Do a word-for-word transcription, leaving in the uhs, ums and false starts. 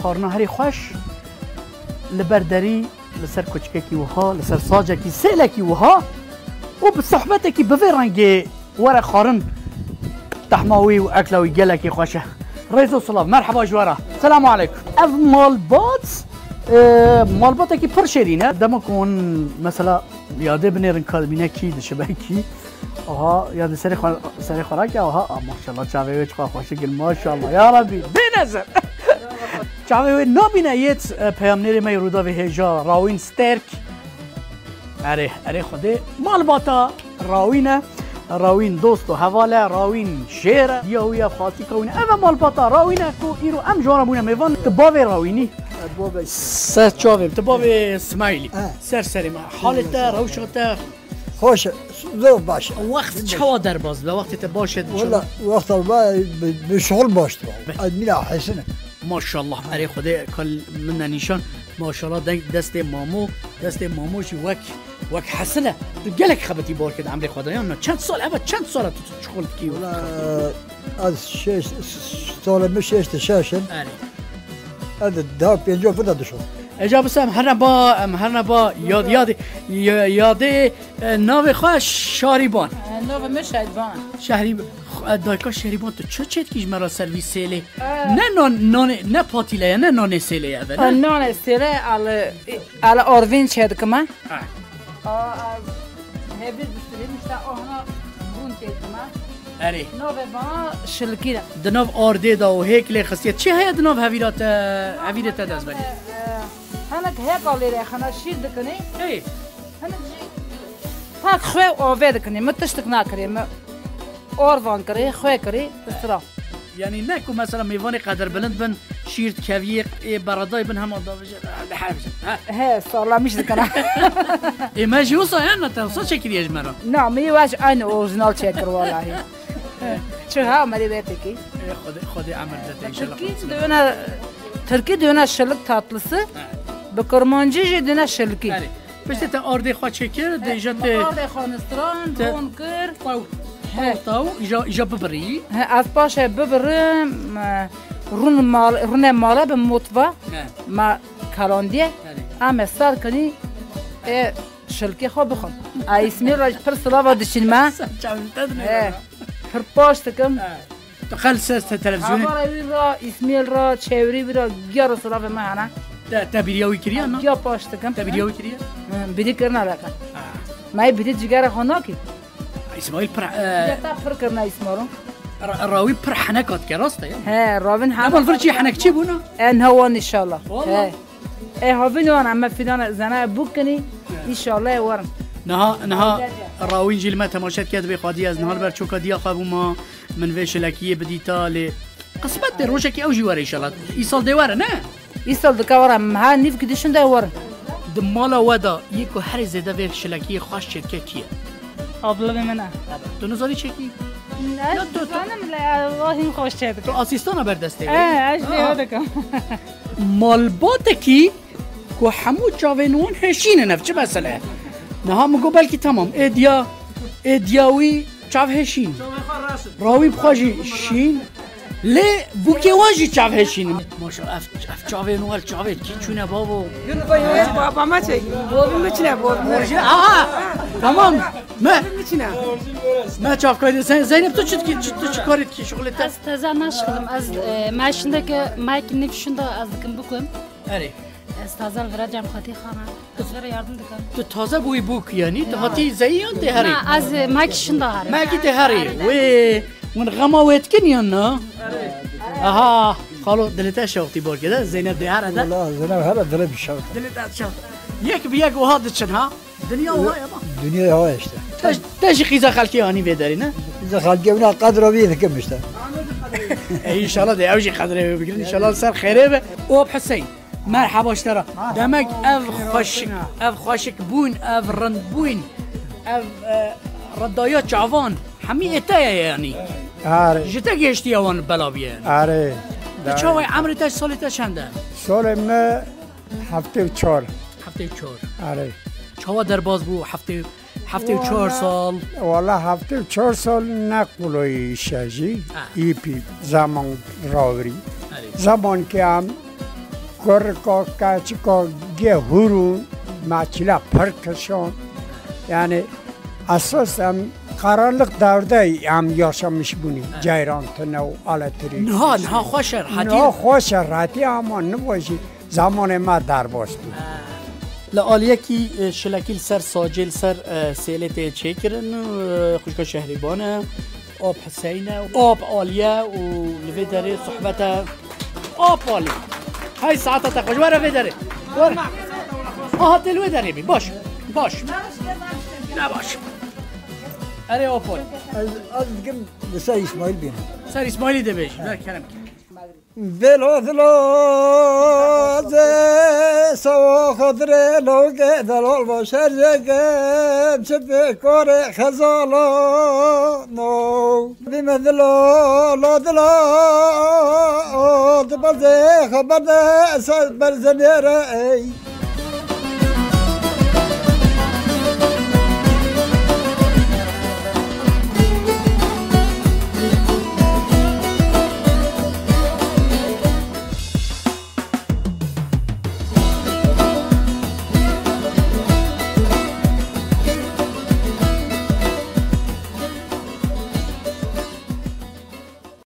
Xwarina herî xweş li ber derî, li ser koçikekî wiha, li ser sacekî sêlekî wiha û bi sohbetekî bi vê rengê were xwarin tehma wî û ekla wî gelekî xweş e. Rêz û silav, merheba ji we re. Selamu aleykum. Ev malbat, e, malbatekî pir şêrîn e. Dema ku hûn mesela yadê binêrin ka dibîne kî dişibe kî. Aha, ya di serê xwe, serê xwe rake, aha, a, maşallah, çavê wê çiqa xweşik in, maşallah, ya Rabbi, bênezir. Çavê wê nabîne yêt, e, peyamnêrê me yê Rûdawê hêja, Rawîn Sterk. Erê, erê Xwedê, malbata Rawîn e. Rawîn dost û heval e, Rawîn jêr e, diya wî ye, xwasîka wî ne. Ev e malbata Rawîn e ku îro em ji wan re bûne mêvan. Tu bavê Rawînî? Ser çavê, tu bavê Smaîlî. He. Ser serê me. Halê te, rewşa te, Xweş e, zor baş e. Wext çawa derbas be? Wextê te baş e, Wala, wexta ba, bi, bi şixul baş dibe. Ez mîna Hesine. Maşallah, erê Xwedê kal min de nîşan. Maşallah, deng destê mamo, destê mamo jî wek, wek Hesine. Tu gelek xebitî bar kir emrê xwe de, yan na? Çend sal, eva çend sal e tu, tu şixul dikî? Wala, ez şeş, salê min şêştê şeş in. Erê. Ez de daha pêncî fir de dişom. Eca bisa em herne ba, em herne ba, yad, yadê, ya-, yadê, e, navê xwe Şarîban. E, navê min Şehîdban. Şehrî-, xwe-, e, dayka Şerîban, tu çi çêdikî ji me re ser vî sêlê? E. Ne nan, nanê, ne patîle ye, ne nanê sêlê ye, ev e, ne? E, nanê sêlê, ale, ale arvîn çêdikime. Ha. A, a, hevîr distînim, işte, ahna bûn têdime. Erê. Navê bana şilkî de. Di nav ardê de û hêk lê xistiye. Çi heye di nav hevîra te, hevîrê te dest berî? E, e, hinek hêka lê re, hene şîr dikinî. Ê. Hinek jî pak xwe û avê dikinî. Mi tiştik nakirê, mi orvan kirê, xwe kirê, isra. Yanî ne ku mesela mêvanê qederbilind bin, şîr dikeviyê, ê beredayê bin hema davêje, ha? He, salamîş dikana. Ê me jî wisa yan ne te wisa çekiriye ji me re? Na, min yê weş aynı orijinal çekir walahi. Çi ha, me de wê pekî. Ê Xwedê, Xwedê emir de te inşallah. Tirkî diyona, Tirkî diyona şilik tatlısı, bi Kurmancî jî diyona şilkî. Erê. Piştî te ardê xwe çêkir, dê ji te ardê xwe nistran, te ron kir. Taw, he, taw, taw, îja, îja bibirî. He, ez paşê bibirim, e, rûn mal, rûnê mala bi motva. He. Me kalandiye. Erê. Em ê sar kinî, e, şilkê xwe bixwin. A, Îsmîl re pir silava diçin me. Sen çavên te dinê. He. Pir paş dikim. He. Tu xel ser te televizyonê. Hevara wî ra, Îsmêl ra, çewrê wî ra giya ra silavê me hene. Te, te bîriya wî kiriye, na? Giya paş dikim. Te bîriya wî kiriye? Hı, bîrî kirina leqe. Ha. Me bîrî cigera xwe nakî. Îsmaîl pir, e, ya te pir kirina Îsmaîl. Ra-, rawî pir heneka dike, rast e ya? He, rawîn henek. Heman vir çi henekçî bûna? En hewan inşallah. Vallahi. He. Ê havîn wan em me fîdana zena bûk kinî, înşallah ê werin. Niha, niha rawîn jî li me temaşe dike, dibê xwedî ez niha li ber çoka diya xwe bûma, min vê şilekiyê bidîta lê qismet tê rojekê ew jî were înşallah. Îsal dê were ne? Îsal dike were, em ha nîv gidişin de werin. Di mala we de yê ku herê zêde vê şilekiyê xweş çêdike kî ye? Ablavê min e. Tu nizanî çêkî? Ez dizanim lê Allah hîn xweş çêdike. Tu asîstana ber destê wê? E, ez jî vê dikim. Malbatekî ku hemû çavên wan hêşîn in, ev çi mesele ye? Niha min got belkî temam. Ê diya, ê diya wî çav hêşîn. Rawî bi xwe jî şîn. Lê bûkê wan jî çav hêşîn in. Maşallah, ev, ev çavên wan çavê kî çûne babo? Baba me çek. Bobî mi çine, bobî mi. Aha, tamam. Me, bobî mi çine. Me çavkaydı. Sen Zeynep tu çi dikî, çi, tu çi karê dikî, şuxulê te? Ez teze naşixulim. Ez, e, me şindeke, me ki nîv şinda ez dikim bikim. Erê. Ez taze li vira cem xwetî xana. Ez vira yardım dikim. Tu taze bûyî bûk yanî? Tu hatî zeyî yan tê herî? Na, ez, e, me ki şinda herî. Me ki tê herî. Wê, win xema wê dikin yan na? Aha, xalo, dilê te şewqtî bor kede, Zeynep dê here de. Wala, Zeynep here dilê bi şewq. Dilê te şewq. Yek bi yek wiha diçin ha? Dinya wiha ye ma. Dinya wiha işte. Te, te jî qîza xelkê anî vê derî ne? Qîza xelkê wina qedra wî dikim işte. E, înşallah de ew jî qedrê wê bigirin. Înşallah ser xêrê be. Op Hüseyin. Merhaba ji te re. Demek ev xweşik, ev xweşik bûn, ev rind bûn, ev, e, ridaya çavan, hemî ê te ye yanî. Are. Ji te gihiştiye wan bela biye yanî. Are. Tu çawa ye, emrê te, salê te çend e? Salê me heftê û çar. Heftê û çar. Are. Çawa derbas bû heftê, heftê û çar sal? Wala heftê û çar sal ne qulay îş e jî. Ha. Îpî zaman rawirî. Are. Zaman ki em Kurika keçika gê hûrûn, me çila pir kişan. Yani esas em karanlık devde em yaşamış bûnî. Ceyran tune û elektrik. Niha, niha xweş e, rehetî. Niha xweş e, rehetî ama niva jî zamanê me derbas bû. Li aliyekî, e, şilekî li ser sacê, li ser, e, sêlê tê çêkirin, e, xwişka Şehrîban e. Ap Huseyne, Ap Aliye û li vê derê sohbete Ap Ali. Hey saeta te xweş, were vê derê. Were. Aha, te li wê derê bî. Baş. Baş. Ne baş. Erê Ap Ali. Ez, ez dikim li ser Îsmaîl bînim. Ser Îsmaîlî de bêjî. Ver kerem ke. Dilo dilo ze sawa xatirê loge delal başer zekem çi pê kore xezalo no. Bime dilo lo dilo di bazê xeber de ser berzenere ey.